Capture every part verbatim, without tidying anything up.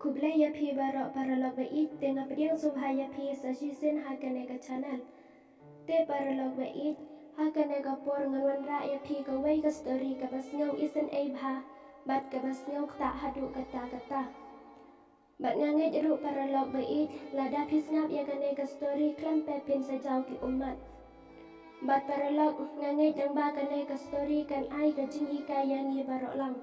Khublei ïa phi baroh paralok ba ïeit, te nga pdiang sngewbha ïa phi sa shisien ha kane ka channel. Te paralok ba ïeit, ha kane ka por ngan wanrah ïa phi kawei ka story kaba sngew isynei bha bad kaba sngew ktah haduh katta katta. Bad nga ngeit ruh paralok ba ïeit, lada phi sngap ïa kane ka story khlem pep phin sa jaw ki ummat. Bad paralok, nga ngeit dang ba kane ka story kan ai ka jinghikai ïa ngi baroh lang.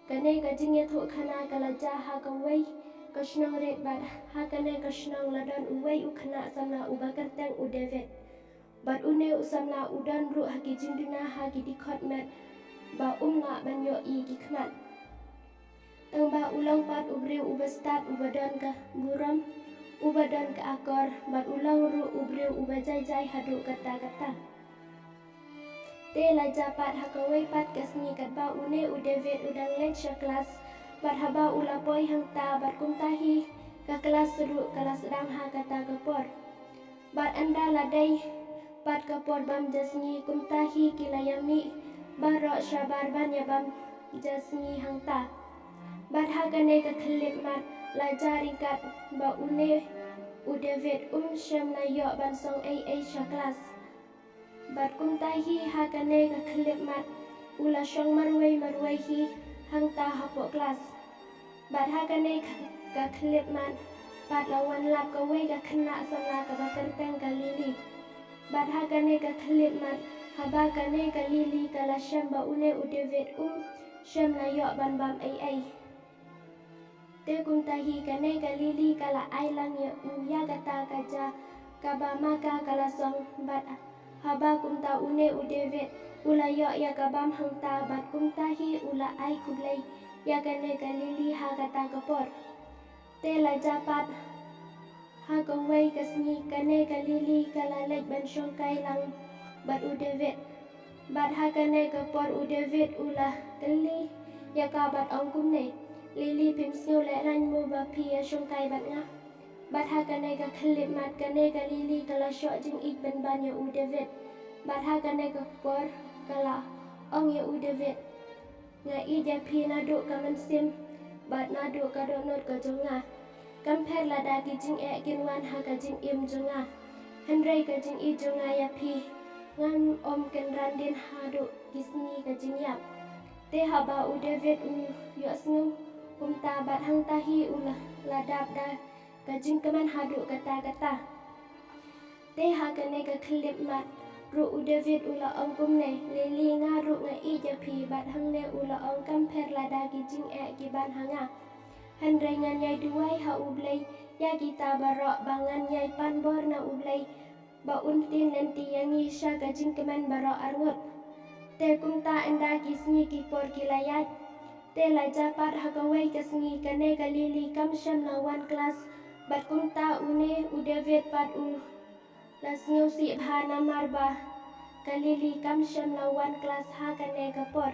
Kane ka jingïathuhkhana ka la jia ha kawei ka shnong rit bad ha kane ka shnong la don uwei u khynnah samla uba kyrteng u David. Bad une u samla u don ruh ha ki jingduna ha ki dkhot met ba um lah ban ïohi ki khmat. Tang ba u long pat u briew uba stad, uba don ka burom, uba don ka akor, bad u long ruh u briew uba jai jai haduh katta katta. Te la jia pat ha kawei pat ka sngi katba une u David u dang leit sha klas, bad haba u la poi hangta bad kumta hi ka klas ruh ka la sdang ha kata ka por. Bad ynda la dei pat ka por bam ja sngi, kumta hi ki la ïa mih baroh shabar ban ïa bam ja sngi hangta. Bad ha kane ka khyllipmat la jia ryngkat ba une u David um shym la ïoh ban song ei ei sha klas. Bad kumta hi ha kane ka khyllipmat u la shong marwei marwei hi hangta hapoh klas. Bad ha kane ka khyllipmat pat la wan lap kawei ka khynnah samla kaba kyrteng ka Lily. Bad ha kane ka khyllipmat, haba kane ka Lily ka la shem ba une u David um shym la ïoh ban bam ei ei. Te kumta hi kane ka Lily ka la ai lang ïa u ïa kata ka ja kaba ma ka ka la song, bad haba kumta une u David u la ïoh ïa ka bam hangta, bad kumta hi u la ai khublei ïa kane ka Lily ha kata ka por. Te la jia pat ha kawei ka sngi kane ka Lily ka la leit ban shongkai lang bad u David. Bad ha kane ka por u David u la kylli ïa ka bad ong kumne, "Lily, phim sngew lehraiñ mo ba phi ïa shongkai bad nga?" Bad ha kane ka khyllipmat kane ka Lily ka la shoh jingïeit pynban ïa u David. Bad ha kane ka por ka la ong ïa u David, "Nga ïeit ïa phi naduh ka mynsiem bad naduh ka dohnud ka jong nga. Kam pher lada ki jingeh kin wan ha ka jingim jong nga, hynrei ka jingïeit jong nga ïa phi ngam kynran dien haduh ki sngi ka jingïap." Te haba u David u ïohsngew kumta bad hangta hi u la, la dap da ka jingkmen haduh katta katta. Te ha kane ka khyllipmat ruh u David u la ong kumne, "Lily, nga ruh nga ïeit ïa phi bad hangne u la ong kam pher lada ki jingeh ki ban ha nga. Hynrei ngan ïai duwai ha u Blei ïa kita baroh ba ngan ïai pan bor na u Blei ba un tien lynti ïa ngi sha ka jingkmen baroh arngut." Te kumta ynda ki sngi ki por ki la ïaid, te la jia pat ha kawei ka sngi kane ka Lily kam shym la wan klas, bad kumta une u David pat u la sngewsih bha namar ba ka Lily kam shym la wan klas ha kane ka por.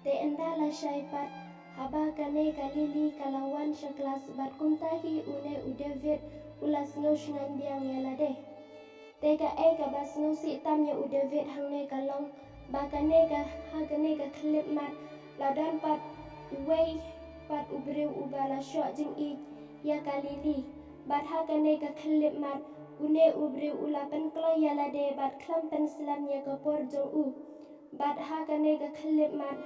Te ynda la shai pat, haba kane ka Lily ka la wan sha klas bad kumta hi une u David u la sngew shngaiñ biang ïa lade. Te kaei kaba sngewsih tam ïa u David hangne ka long ba kane ka, ha kane ka khyllipmat la don pat uwei pat u briew uba la shoh jingïeit ïa ka Lily. Bad ha kane ka khyllipmat une u briew u la pynkloi ïa lade bad khlem pynslem ïa ka por jong u. Bad ha kane ka khyllipmat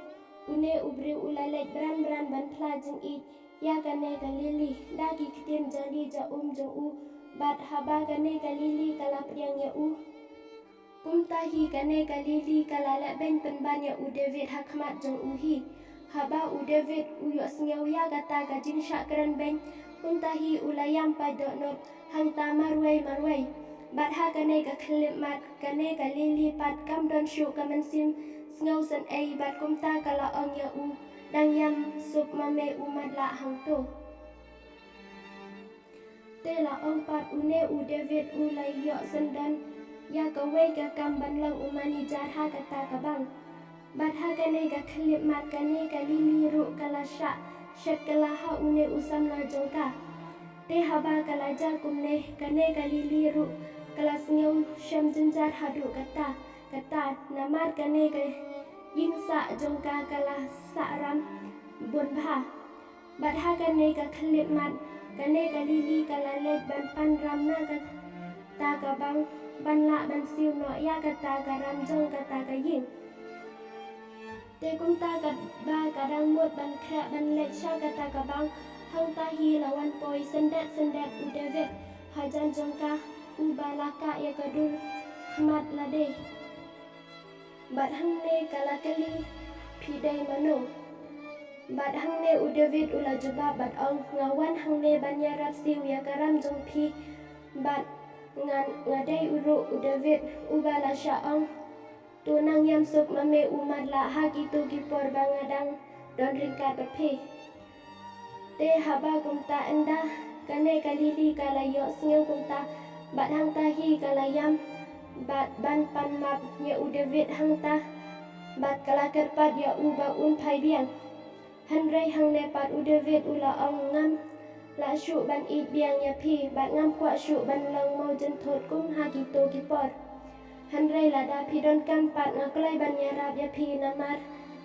une u briew u la leit bran bran ban phla jingïeit ïa kane ka Lily da ki ktien jali ja um jong u. Bad haba kane ka Lily ka la pdiang ïa u, kumta hi kane ka Lily ka la leh beiñ pynban ïa u David ha khmat jong u hi. Haba u David u ïohsngew ïa kata ka jingshah kren beiñ, kumta hi u la ïam paid dohnud hangta marwei marwei. Bad ha kane ka khyllipmat kane ka Lily pat kam don shuh ka mynsiem sngewsynei bad kumta ka la ong ïa u, "Dang ïam suk ma me u matlah hangto." Te la ong pat une u David u la ïoh syndon ïa kawei ka kam ban long u manager ha kata ka bank. Bad ha kane ka khyllipmat kane ka Lily ruh ka la shah shet kylla ha une u samla jong ka. Te haba ka la jia kumne kane ka Lily ruh ka la sngew shem jynjar haduh katta katta namar kane ka ïing sah jong ka ka la sah ram bun bha. Bad ha kane ka khyllipmat, kane ka Lily ka la leit ban pan ram na kata ka bank, ban lah ban siew noh ïa kata ka ram jong kata ka ïing. Te kumta katba ka dang mut ban khreh ban leit sha kata ka bank, hangta hi la wan poi syndet syndet u David hajan jong ka, uba la kah ïa ka dur khmat lade. Bad hangne ka la kylli, "Phi dei mano?" Bad hangne u David u la jubab bad ong, "Nga wan hangne ban ïarap siew ïa ka ram jong phi." Bad ngan, nga dei u ruh u David, uba la shah ong, "To nang ïam suk ma me u matlah ha kito ki por ba nga dang don ryngkat bad phi." Te haba kumta, ynda kane ka Lily ka la ïohsngew kumta, bad hangta hi ka la ïam bad ban pan map ïa u David hangta, bad ka la kyrpad ïa u ba un phai biang. Hynrei hangne pat u David u la ong, "Ngam lah shuh ban ïeit biang ïa phi, bad ngam kwah shuh ban long mawjynthut kum ha kito ki por. Hynrei lada phi donkam pat, nga kloi ban ïarap ïa phi, namar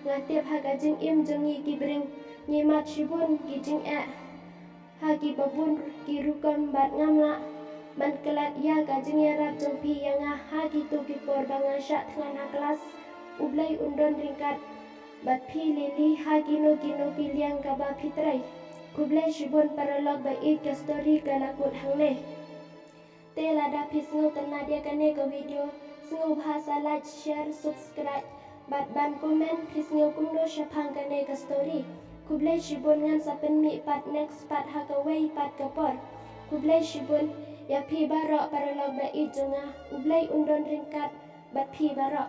nga tip ha ka jingim jong ngi ki briew, ngi mad shibun ki jingeh ha kiba bun ki rukom, bad ngam lah ban klet ïa ka jingïarap jong phi ïa nga ha kito ki por ba nga shah thngan ha klas. U Blei un don ryngkat bad phi Lily ha kino kino ki liang kaba phi trei." Khublei shibun paralok ba ïeit, ka story ka la kut hangne. Te lada phi sngewtynnad ïa kane ka video, sngewbha sa like, share, subscribe bad ban comment phi sngew kumno shaphang kane ka story. Khublei shibun, ngan sa pynmih part next part ha kawei pat ka por. Khublei shibun ïa phi baroh paralok ba ïeit jong nga. U Blei un don ryngkat bad phi baroh.